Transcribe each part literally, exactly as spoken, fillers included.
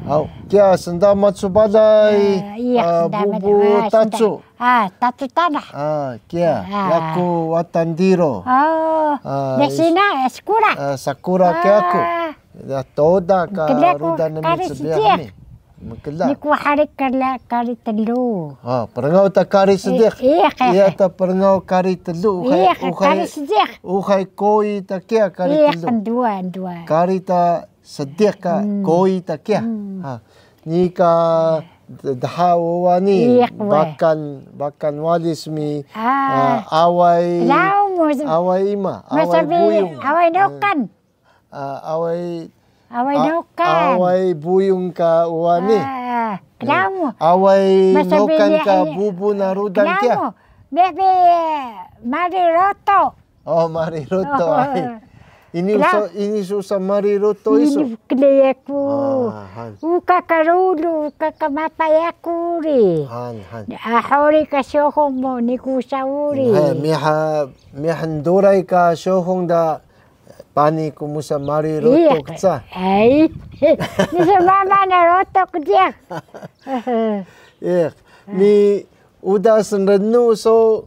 Aw, kiya sndamac su balay, ah, bubu Tacu. Ah, Tacu Tanah. Ah, kiya, yaku Watan Diro. Ah, Sakura. Sakura kiya ku. Ya, Toda ka rudan nami cbiyaw ni. Mkla. Ini ku hari kla kari telu. Ah, prngaw ta kari sediq. Iya, ta prngaw kari telu. Uxay, uxay koi ta kiya kari telu. Iya, kan dua, dua. Kari ta sediq ka koi ta kiya. Ha. Ni ka dha wawa ni, Bakan, Bakan Walis mi, ah, Away, Away ima, Away Buyung. Away Nokan. Ah, Away, Away Nokan. Away Buyung ka wawa ni. Away Nokan ka bubu na rudan kiya. Meh bi mari roto. Oh, mari roto ay. Ini usa, ini usa mari roto isu. Ini kla yaku. Uka ka rulu, uka ka mapa yaku ri. Han, han. Ahori ka shohong mu, ini ku usa uri. Miha, miha nduray ka shohong da pani ku musa mari roto kca. Ay, ini sa mama na roto kca. Iya, mi uda snrnu so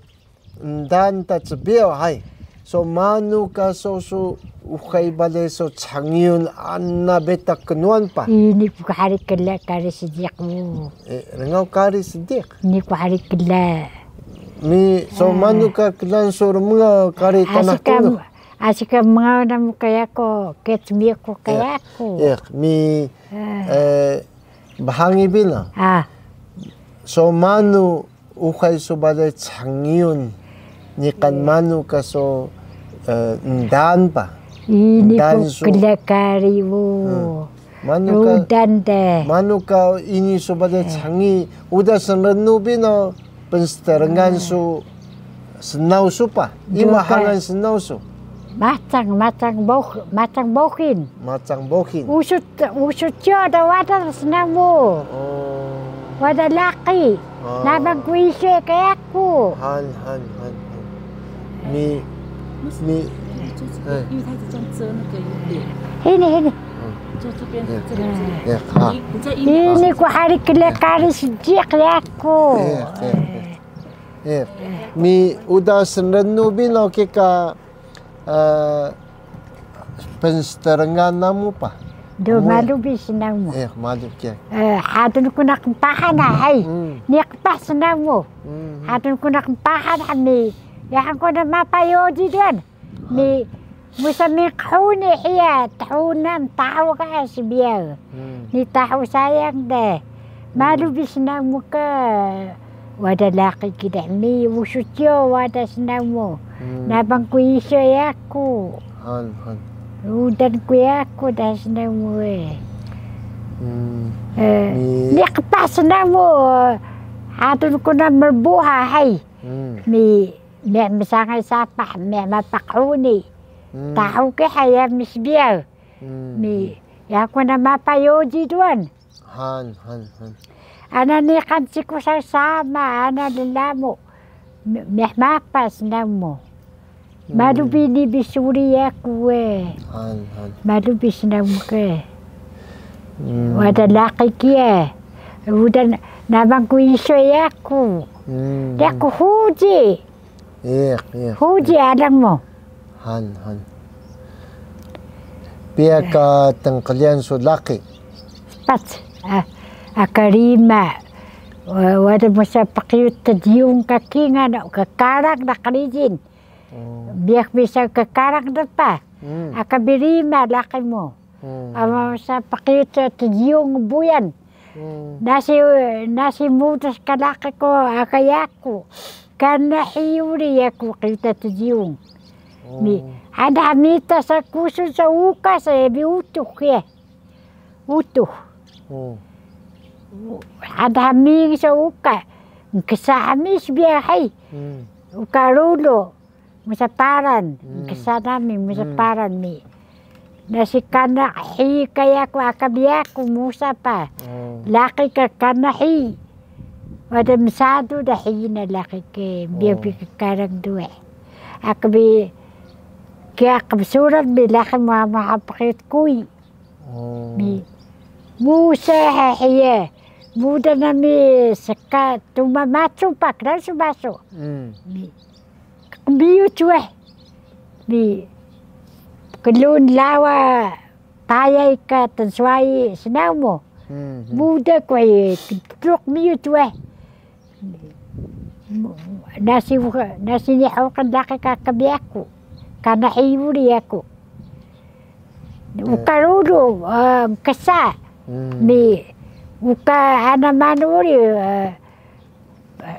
Ndaan ta cbiyaw, hay. So manu ka so su uxay balay so chngiyun ana betaq knuwan pa? Ini ku hari kla kari sediq mu. Eh, rngaw kari sediq. Ini ku hari kla. Mi so manu ka klaan so rmngaw kari Tanah Tunux? Asi ka mngaw namu ka yaku, kecmiyo ku ka yaku. Eh, mi, eh, bahangi bi na. Ah. So manu uxay su balay chngiyun, niqan manu ka so, eh, ndaan pa? Ini ku kla kari mu. Manu ka, rudan de. Manu ka ini su balay chngiyun, uda snrnu bi na pnstrngan su snaw su pa? Ima hangan snaw su? Macang, macang boh-, macang bohin. Macang bohin. Usut, usut ciyo da wada snaw mu. Oh. Wada laqi. Ah. Nabang ku isu ka yaku. Han, han, han, han. Mi, mi, eh. Ini, ini. Ini ku hari kla kari sediq yaku. Mi uda snrnu bi na kika, eh, pnstrngan namu pa? Do malu bi snaw mu. Eh, malu kiya. Eh, hadun ku naq qpahan na, hay. Ni qpah snaw mu. Hadun ku naq qpahan na mi. Yahan ku na mapa yoji duwan. Mi musa mi qhuni hiya, thunan tahu ka sbiyaw. Ni tahu sayang de. Malu bi snaw mu ka wada laqi kida mi usu ciyo wada snaw mu. Nabang ku isu yaku. Han, han. Rudan ku yaku da snaw mu e. Eh, ni qpah snaw mu. Hadun ku na mrbuha, hay. Mi Meh msangay sapah, meh mapa qhuni. Tahu ke haya mi sbiyaw. Mi, yaku na mapa yoji duwan. Han, han, han. Ana niqan ciku sa sama, ana llamu. Meh mapa snaw mu. Malu bi ni bi suri yaku e. Han, han. Malu bi snaw mu ke. Wada laqi kiya. Uda nabang ku isu yaku. Yaku Huji. Iq, iq. Huji alang mu. Han, han. Piya ka tnqliyan su laqi? Pac. Ah, aka rima. Wa-, wada musa pqiyuc tjiyung ka kingal, ka karang da qrijin. Biyax bisa ka karang da pa. Aka bi rima laqi mu. Ama musa pqiyuc tjiyung buyan. Nasi, nasi mudus ka laqi ku, aka yaku. Kana hiyi uri yaku qiyuc tjiyung. Mi, hada mita sa kusun sa uka sa bi utux ya. Utux. Hada ming sa uka. Nksa hami sbiyaw hay. Uka rulu. Musa Paran, mksa nami musa Paran mi. Nasi kana hiyi ka yaku aka bi yaku musa pa. Laqi ka kana hiyi. Wada msadu da hiyi na laqi ke biyaw bi ka karang duwa. Aka bi kiya ka bsuran bi laqi mu ama ha pqiyuc kuy. Mi. Musa hiya, muda nami ska tuma macu pa, klaun su macu. Mi qmiyuc we. Mi klun lawa payay ka tnswayi snaw mu. Muda ku hiya, tru qmiyuc we. Nasi, nasi ni huqun laqi ka kbiyaku, kana hiyuri yaku. Uka rulu, kesa. Mi uka ana manu uri,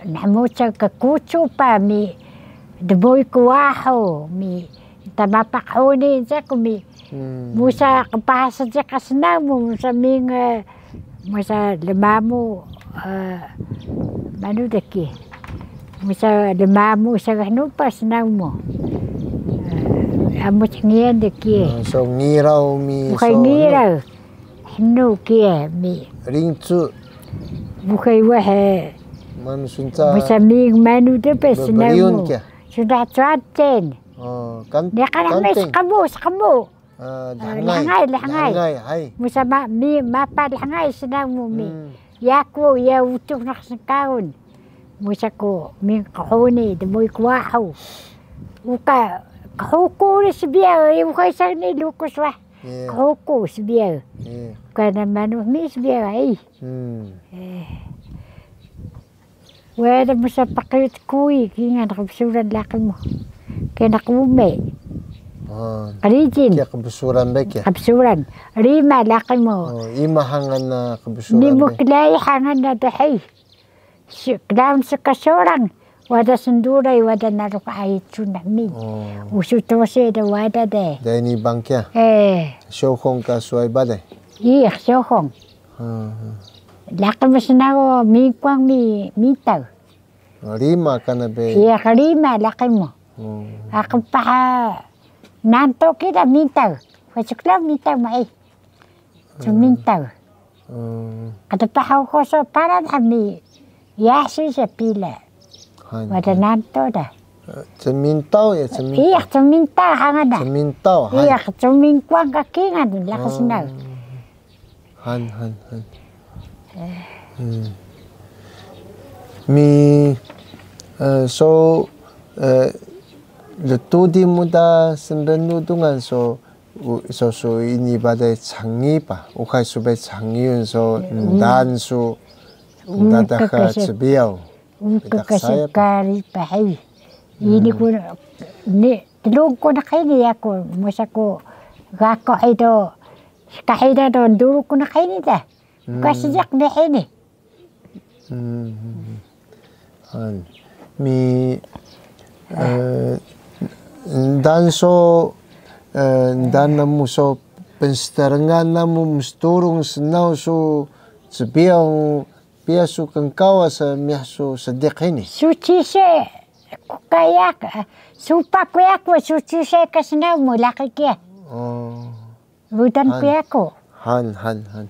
namu ca ka kucu pa mi dboi ku wahu mi tama paqhuni caku mi. Musa qpaha sediq snaw mu, musa ming, musa lmamu, manu deki. Musa lmamu saga hnu pa snaw mu. Amu sngiyan deki. So ngiraw mi. Uxay so ngiraw. Hnu kiya mi. Ringcu. Buxay wah. Manu sunca. Musa ming manu de pe snaw mu. Sudah cuaten. Niqan ami sqmu, sqmu. Lhngay, lhngay. Musa mi mapa lhngay snaw mu mi. Yaku ya utux naq snkaun. Musa ku ming qhuni dmoi ku wahu. Uka qhuku uri sbiyaw, uxay sa ni lukus wah. Qhuku sbiyaw. Kana manu mi sbiyaw ay. Wada musa paqiyut kuwi, kingal qbsuran laqi mu. Kena qume. Qrijin. Kiya qbsuran be kiya. Qbsuran. Rima laqi mu. Ima hangan na qbsuran be. Ni mu klai hangan na dhi. Klaun ska sorang, wada snduray, wada narux aycun nami. Usu tose de wada de. Dai ni bang kiya? Syohong ka sway bale? Ih, syohong. Laqi mu snaw mingkwang mi mitaw. Rima kana be? Ih, rima laqi mu. Aku paha nanto kida mitaw. Wacuk law mitaw ma eh. Cmintaw. Qdpaha hoso paran ami yasi sa pila. Wada nanto da. Cmintaw ya, cmintaw. Iya, cmintaw hangan da. Cmintaw, hay. Iya, cmingkwang ka kingal laqi snaw. Han, han, han. Mi, so, ltudi mu da snrnu dungan so, so su ini balay changi pa, uxay su bay changiyun so ndaan su, ndaan ka cbiyaw. Uka ka skari pa hay. Ini ku ni tlung ku naq hini yaku, musa ku gako hido, skahida do nduru ku naq hini da. Uka sediq bi hini. Mi, ndaan so, ndaan namu so pnstrngan namu msturung snaw su cbiyaw, piya su knkawas miyah su sediq hini? Suci se, ku ka yak, supa ku yaku, suci se ka snaw mu laqi kiya. Rudan ku yaku. Han, han, han.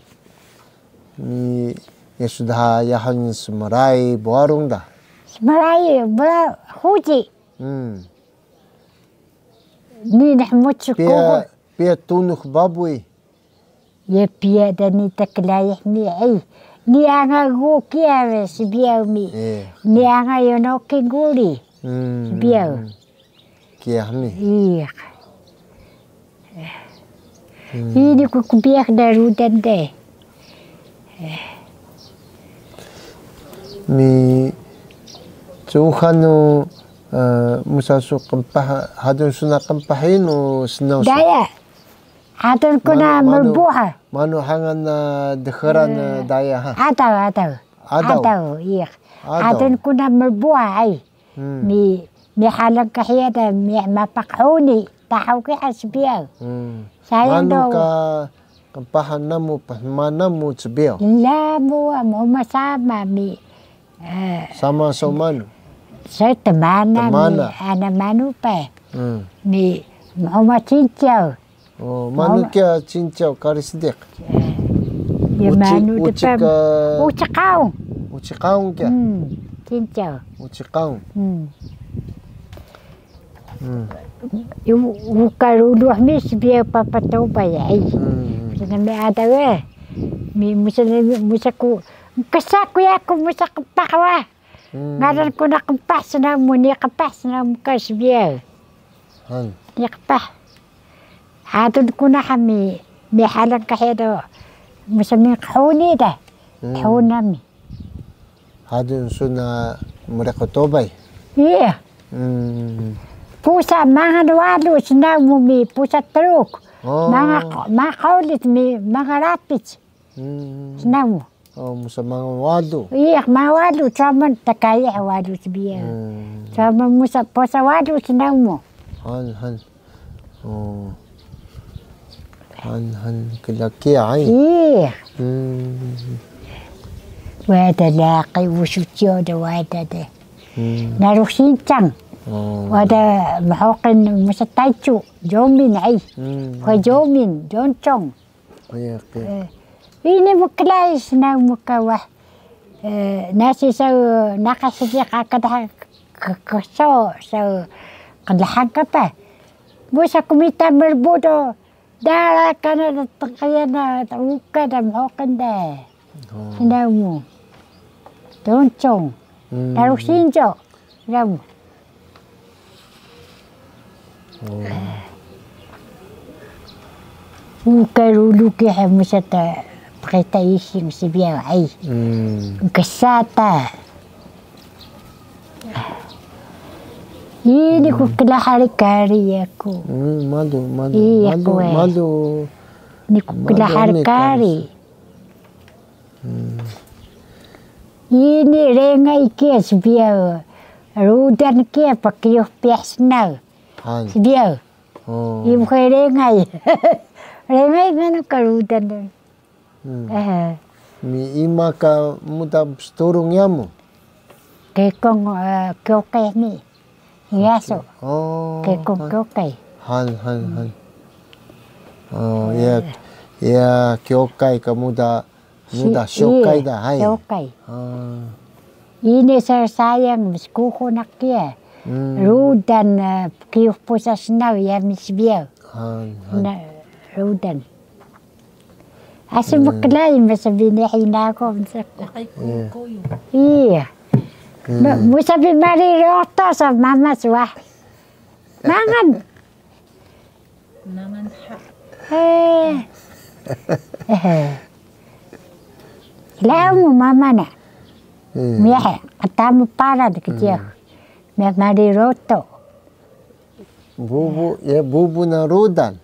Ni, ya sudah yahan smray buarung da. Smray, bra, huji. Ni nahmuc kuxul. Piya tunux babuy. Ye piya da ni ta klayih ni ay. Ni anga gu kiya we sbiyaw mi. Ni anga yono ki guri. Sbiyaw. Kiya mi. Iya. Ini ku kbiyax da rudan de. Mi cuxan nu, musa su qmpah, hadun su na qmpah inu snaw su? Daya. Hadun ku na mrbu ha. Manu hangan na dheran daya ha? Adaw, adaw. Adaw. Adaw, iya. Hadun ku na mrbu ha ay. Mi, mi halang ka hiya da, mi mapaq huni, tahaw ki ha sbiyaw. Sayang do. Manu ka qmpahan namu, phma namu cbiyaw? Lamu, mhuma sama mi. Sama so manu? So tmana mi, ana manu pa. Mi, mhuma cinciyaw. Manu kiya cinciyaw kari sediq? Ye manu dpam. Uci qaung. Uci qaung kiya? Cinciyaw. Uci qaung. Uka ruluh mi sbiyaw papa toba ya ay. Sina mi ada we. Mi musa, musa ku, kesa ku yaku musa qmpah wa. Hmm. Ngalan ku na qmpah snaw mu, ni qmpah snaw mu ka sbiyaw. Han. Ni qmpah. Hatun ku na hami, mi halang ka hedo. Musa mi qhuni da. Hmm. Qhuni mi. Hadun sun na mriq otobay? Iya. Hmm. Pusa mangal walu snaw mu mi pusa truk. Oh. Mangal, mangal qawlic mi mangal rapic. Hmm. Snaw mu. Oh, musa mangal walu. Iya, mangal walu, cuman takaya walu sbiyaw. Hmm. Cuman musa pusa walu snaw mu. Han, han. Oh. Han, han, kla kiya, ay. Iya. Hmm. Wada laqi usu ciyo da wada de. Hmm. Narux sincang. Oh. Wada mhuqil musa taycu, jomin, ay. Hmm. Wa jomin, joncong. Iya, oke. Eh, ini mklai snaw mu ka wah. Eh, nasi saw naqah sediq aka daha k-, k-, kso saw qlhan ka pa. Musa ku mita mrbu do, dara kana da tqyan na uka da mhuqil da. Oh. Snaw mu. Doncong. Hmm. Narux sinco. Snaw mu. Oh. Uka rulu ki ha musa ta pqita ising sbiyaw ay. Hmm. Kesa ta. Ini ku kla hari kari yaku. Hmm, malu, malu, iya, malu, kue. Malu. Ini ku kla hari kari. Hmm. Ini rengay kiya sbiyaw. Rudan kiya pkiyux piyah snaw. Han. Sbiyaw. Oh. Ibu kay rengay. Rengay manu ka rudan. Hmm. Eh. Mi ima ka muda sturung yamu? Kekong, eh, kyokay mi. Iya, so. Oh, kekong, han. Kyokay. Han, han, han. Oh, iya. Iya, kyokay ka muda, muda, si-, syokay, iya, da, hay. Syokay. Ah. Ini sa sayang, skuxun naq kiya. Hmm. Rudan, eh, kiyux pusa snaw, iya mi sbiyaw. Han, han. Na, rudan. Asi mklai mesa bi ni hina ko mesa ko. Iya. Iya. Hmm. Mu-, musa bi mari roto sa mama suwa. Mangan. Mangan ha. Eh. Eh. Lamu mama na. Hmm. Miyahe, qtamu para de kjiyax. Hmm. Miyahe mari roto. Bubu, ya, bubu na rudan.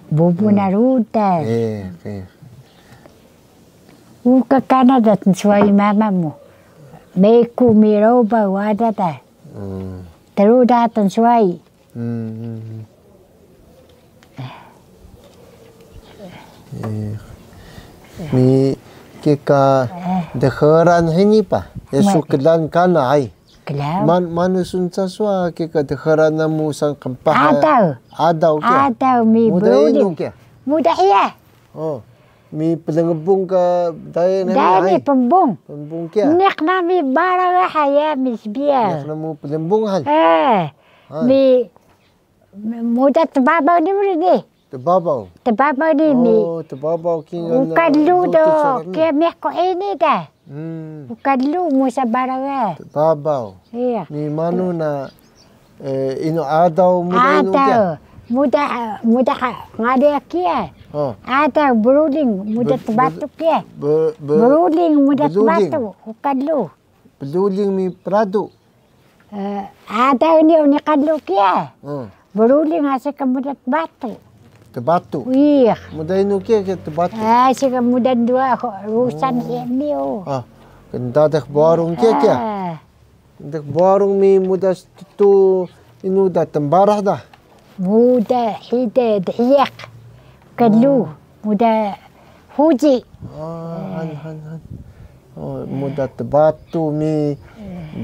Bubu na rudan. Eh, eh. Uka kana da tnsuway mama mu. Meku mi roba wada da. Hmm. Tru da tnsuway. Hmm, hmm, hmm. Eh. Mi kika dheran hini pa. Ya, suklan kana ay. Klaun. Man-, manu sun ca suwa kika dheran namu san qmpah, eh, adaw. Adaw kiya? Adaw mi bruling. Muda inu kiya? Muda hiya. Oh. Mi plngbung ka daya nami, daya mi ay. Pnbung. Pnbung kiya? Niq nami bara ga haya mi sbiyaw. Niq namu plnbung han? Eh. Han. Mi Muda tbabaw ni uri ni. Tbabaw? Tbabaw ni mi. Oh, tbabaw kingal. Uka lu do, kiya mih ku ini da. Hmm. Uka lu musa bara ga. Tbabaw. Iya. Mi manu na, eh, inu adaw muda inu kiya? Adaw. Muda, muda ha, ngada kiya. Oh. Adaw, bruling, muda tbatu kiya. Be-, be-, bruling, muda tbatu. Uka lu. Bluling mi pradu. Eh, adaw ni oni qlu kiya. Hmm. Bluling asi ka muda tbatu. Tbatu? Iya. Muda inu kiya, kiya tbatu? Asi ka muda dua ho, rusan hini o. Ah, kndadax barung kiya, kiya? Ah. Kndadax barung mi muda stu inu da tmbarax da. Muda hide dhiyiq. Klu. Oh. Muda huji. Ah, han, han, han. Oh, muda tbatu mi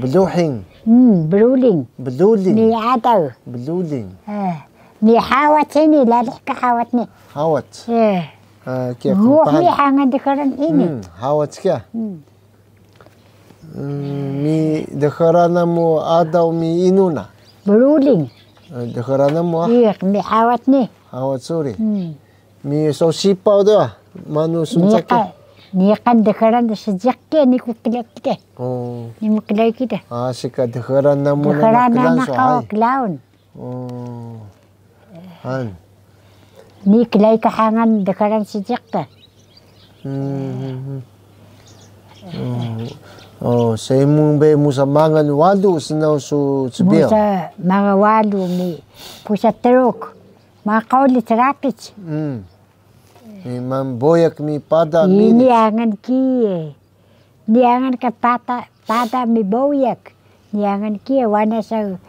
bluhing. Hmm, bluling. Bluling. Mi adaw. Bluling. Eh, mi hawac ini, lalih ka hawac ni. Hawac. Eh. Ah, kiya. Guh kmpahan. Mi hangan dkaran ini. Hmm, hawac kiya. Hmm. Hmm, mi dheran namu adaw mi inu na? Bluling. Eh, dheran namu, ah? Iya, mi hawac ni. Hawac suri. Hmm. Mi so sipaw da, manu smcaki. Niqan, niqan dheran seejiq ke, niqu klai kida. Oh. Nimu klai kida. Ah, sika dheran namu. Dheran nanaq ka klaun. Oh. Han. Ni klai ka hangan dheran seejiq ka. Hmm, hmm, hmm. Oh, oh, seimung bay musa mangal walu snaw su cbiyaw. Musa mangal walu mi pusa truk. Ma qawlic rapic. Hmm. Mi man boyak mi pada mi. Ini angan kiya. Niyangan ka pada, pada mi boyak. Niyangan kiya wana sa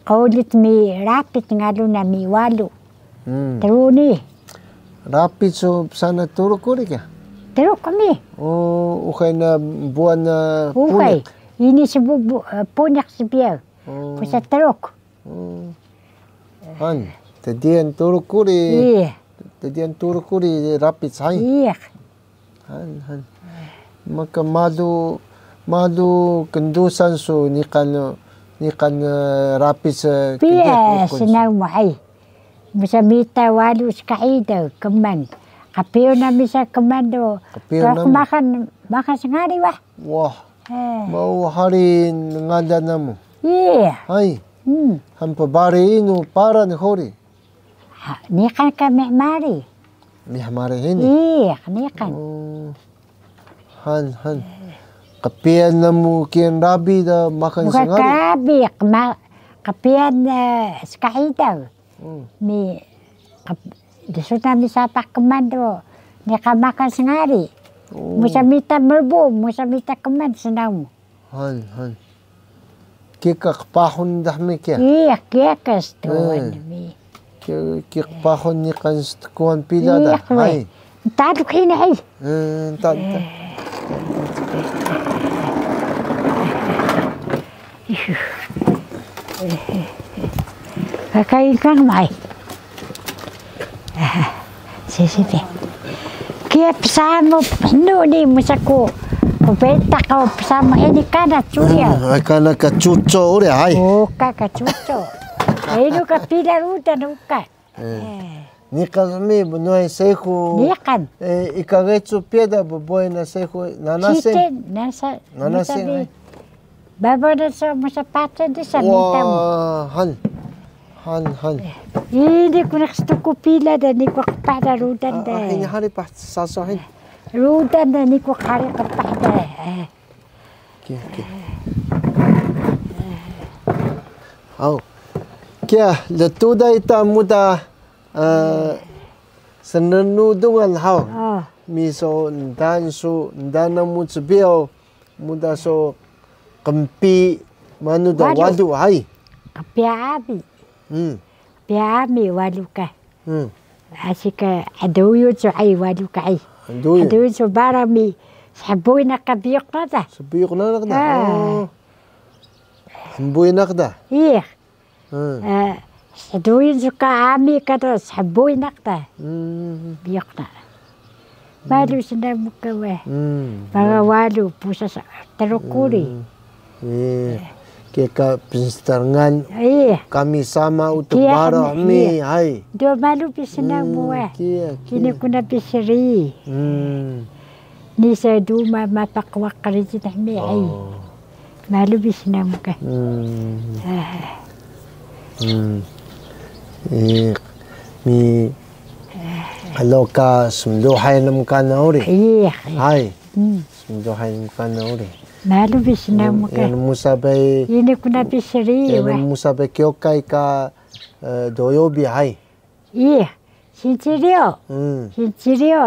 qawlic mi rapic ngalu na mi walu. Hmm. Truni. Rapic so psaan truk uri kiya? Truk mi. Oh, uxay na buwan na puniq. Uxay. Ini sbu, bu-, eh, puniq sbiyaw. Oh. Pusa truk. Oh. Han, tdiyan truk uri. Iya. Tdiyan truk uri rapic hay. Iya. Han, han. Maka malu, malu kndusan su niqan, niqan, eh, rapic, eh, piya snaw mu hay. Musa mita walu skahidaw kman. Qapiyun nami sa kman do. Qapiyun nami. Makan, makan sngari wah. Wah. Eh. Mau hari ngalan namu. Iya. Hay. Hmm. Han pbari inu paran hori. Ha, niqan ka mihmari. Mihmari hini? Iya, niqan. Oh. Han, han. Qpiyan namu kiyan rabi da makan sngari? Bukan rabi, qma-, qpiyan, eh, skahidaw. Hmm. Mi, qp-, dsu nami sapah kman do, niqan makan sngari. Oh. Musa mita mrbu, musa mita kman snaw mu. Han, han. Kiya ka qpahun dah mi kiya? Iya, kiya ka stkuan mi. Kiya, kiya qpahun niqan stkuan pila dah. Iya, hay. Ntaduk hini hay. Eh, ntad, ntad. Kakain kang mai. Sisipi. Kiya psamu pnu ni musa ku. Ku betaq ka psamu ini kana curiya. Eh, kana ka cuco uri hay. Uka ka cuco. Inu ka pila rudan uka. Eh. Niqan mi bnuhay sehu. Niqan. Eh, ika gecu piya da bboy na sehu nanaseng. Nanaseng. Baba da so musa pace di sa mita mu. Wah, han. Han, han. Ini ku naq stuku pila da niku qpah da rudan da. Ah, ini hari pah saso hin. Rudan da niku hari qpah da. Eh. Kiya, kiya. Aw. Kiya, ltuday ta muda, eh, snrnu dungan haw. Oh. Miso ndan su, ndan namu cbiyaw. Muda so qnpi manu da walu, hay. Qpiya ami. Hmm. Qpiya ami walu ka. Hmm. Asi ka aduyun su hay walu ka hay. Aduyun. Aduyun su bara mi sbuy na ka biyuq na da. Sbuyuq na da. Ah. Oh. Sbuy na da. Iya. Hmm. Eh, sduyin su ka ami ka do sbuy naq da. Hmm. Biyuq na. Malu snaw mu ka we. Hmm. Baga walu pusa sa, truk uri. Hmm. Iya. Kiya ka pnstarengan. Iya. Kami sama Utux Baraw mi, hay. Do malu bi snaw mu we. Kiya, kiya. Ini ku na bi sri. Hmm. Ni sa duma mapa qwaq rijin hmi, ay. Oh. Malu bi snaw mu ka. Hmm. Ah. Hmm. Eh, mi, alo ka smluhay namu kana uri. Iya. Hay. Hmm. Smluhay namu kana uri. Malu bi snaw mu ka. Yan musa bay. Ini ku na bi sri, yan musa bay kyokay ka, eh, doyobi, hay. Iya, sinci riyo. Hmm. Sinci riyo,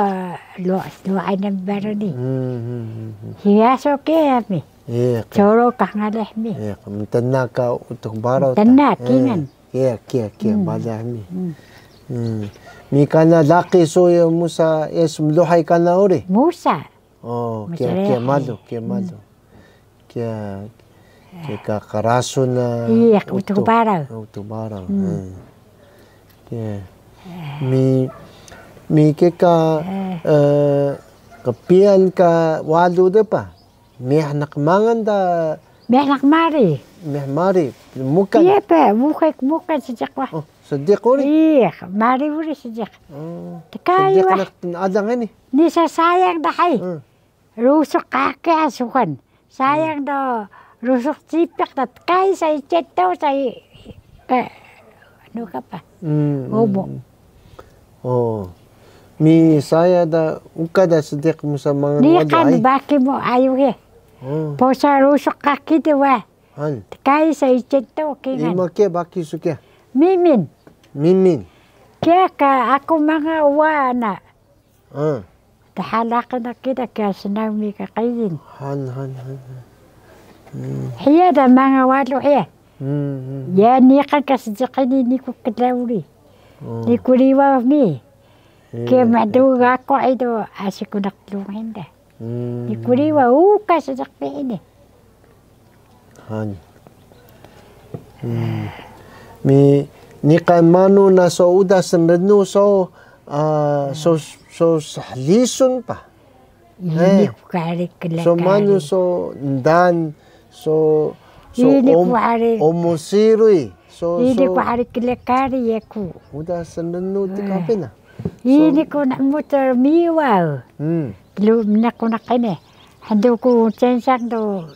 lo, lo ay na baro ni. Hmm, hmm, hmm, hmm. Hiya so ke ami. Iya, ke. Coro ka ngalih mi. Iya, mtna ka Utux Baraw ta. Mtna, eh, kingan. Iya, kiya, kiya, hmm, bale mi. Hmm. Hmm. Mi kana laqi so ya musa, eh, smluhay kana uri. Musa. Oh, kiya, kiya malu, kiya malu. Kiya, kiya ka qrasun na. Iya, Utux Baraw. Utux Baraw. Hmm. Hmm. Kiya. Mi, mi kiya ka, eh, qpiyan ka walu de pa. Miyah naq mangan da. Miyah naq mari. Miyah mari. Mukan. Iya pa, mukan, mukan sejak wah. Oh. Sediq uri? Iya, mari uri sediq. Tkay wah. Sediq alang ini? Ni sa sayang da hay. Rusuq kaki asuhan. Sayang do rusuq cipiq da tkay sa icet do sa i, eh, anu ka pa? Obo. Oh. Mi saya da uka da sediq musa mangan wadu ay. Niqan baki mu ayu he. Posa rusuq kaki de wa. Tkay sa icet do kingan. Ima ke baki su ke? Mimin. Mimin. Kiya ka aku manga wa na. Dha laqi na kida kiya snaw mi ka qeying. Han, han, han, han. Hiya da manga walu hiya. Ya niqan ka sediq ini niku kdawri. Niku riwa mi. Kiya madu gako ido asi ku naq tlungan da. Niku riwa uka sediq mi ini. Han. Mi niqan manu na so uda snrnu so, so, so shlisun pa. Ini ku kari kla kari. So manu so ndaan, so, so ini ku hari. Omu sirui. So, ini ku hari kla kari yaku. Uda snrnu ti kape na. Ini ku nahmut miwa. Lu mnaku naq ini. Handu ku censang do.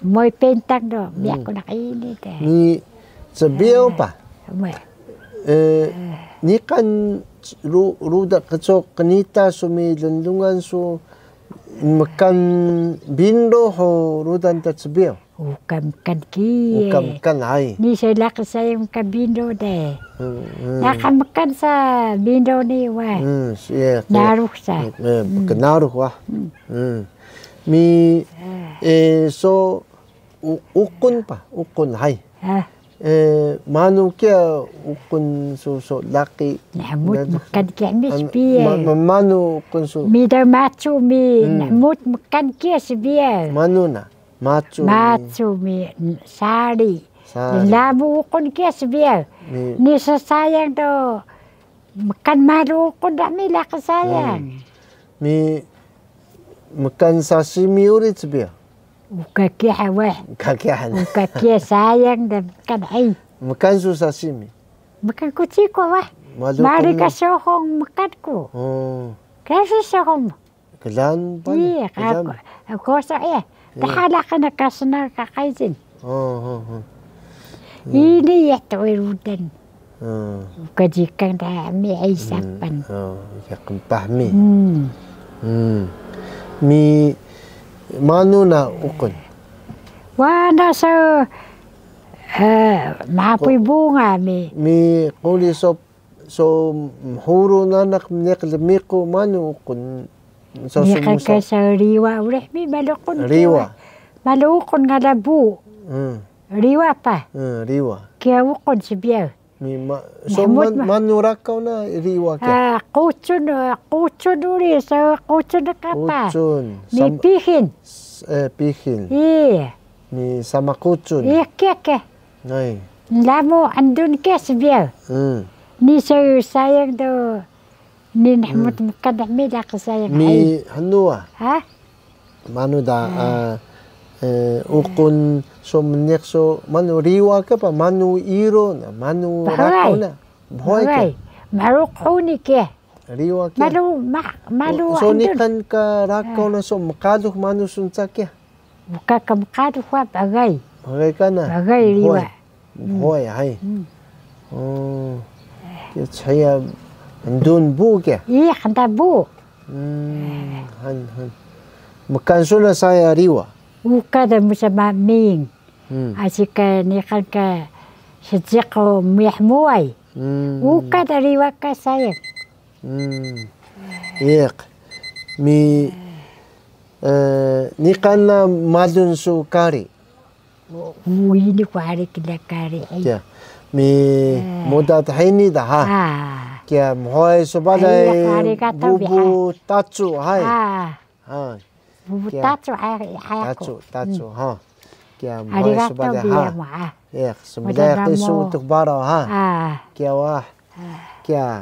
Moy pentang do, miya ku naq ini de. Ni cbiyaw pa. Niqan rudan kcok qnita su mi lnlungan su mkan binro ho rudan ta cbiyaw. Uka mkan ki. Uka mkan ay. Ni sa laqi saya mkan binro de. Laqi mkan sa binro ni wa. Narux sa. Knarux wa. Mi so uqun pa, uqun hay. Manu kiya uqun su so laqi. Nahmut mkan kiya mi sbiyaw. Manu uqun su. Mi da macu mi nahmut mkan kiya sbiyaw. Manu na? Macu mi. Macu mi sari. Sari. Lamu uqun kiya sbiyaw. Ni sa sayang do. Mkan malu uqun da mi laqi sayang. Mi mkan sashimi uri cbiyaw. Uka kiya wah. Uka kiya han. Uka kiya sayang da mkan ay. Mkan su sashimi. Mkan ku ciko wah. Mari ka sohong mkan ku. Kasi sohong. Klan pa ni? Iya, kosa iya. Tahala kana kasna ka qeying. Ini ya tuwi rudan. Kajikang da mi ay sapan. Ya qmpah mi. Mi manu na uqun? Wana so mapuy bunga mi. Mi quri so So mhuru nanaq mniq lmiqu manu uqun? Niqan ka sa riwa uri mi malu uqun. Riwa. Malu uqun ngala bu. Riwa pa. Riwa. Kiya uqun sbiyaw. So manu rakaw na riwa kiya? Qucun, qucun uri, so qucun ka pa. Qucun. Mi pihin. Pihin. Iya. Mi sama qucun. Iya kiya kiya. Lamu andun kiya sbiyaw. Ni so sayang do. Ni nahmut mkan da mi laqi sayang. Mi hnu wa? Manu da uqun so mniq so manu riwa ka pa manu iro na manu rakaw na. Bhoy ka. Malu qhuni kiya. Riwa kiya. Malu, malu andun. So niqan ka rakaw na so mqalux manu sun ca kiya. Uka ka mqalux wa bgay. Bgay kana? Bgay riwa. Bgay, hay. Kiya chiya ndun bu kiya? Iya, qnta bu. Han, han. Mkan su na saya riwa? Uka da musa ma ming. Asi ka niqan ka sediq miyah muway. Uka da riwa ka saya. Iq. Mi niqan na malun su kari? Ini ku hari kla kari. Mi muda ta hini da ha. Kiya mhuway su balay bubu tacu hay. Bubu tacu hay. Tacu, tacu ha. Kiya mhuway su balay ha. Iq, sumlay qi su Utux Baraw ha. Kiya wah. Kiya.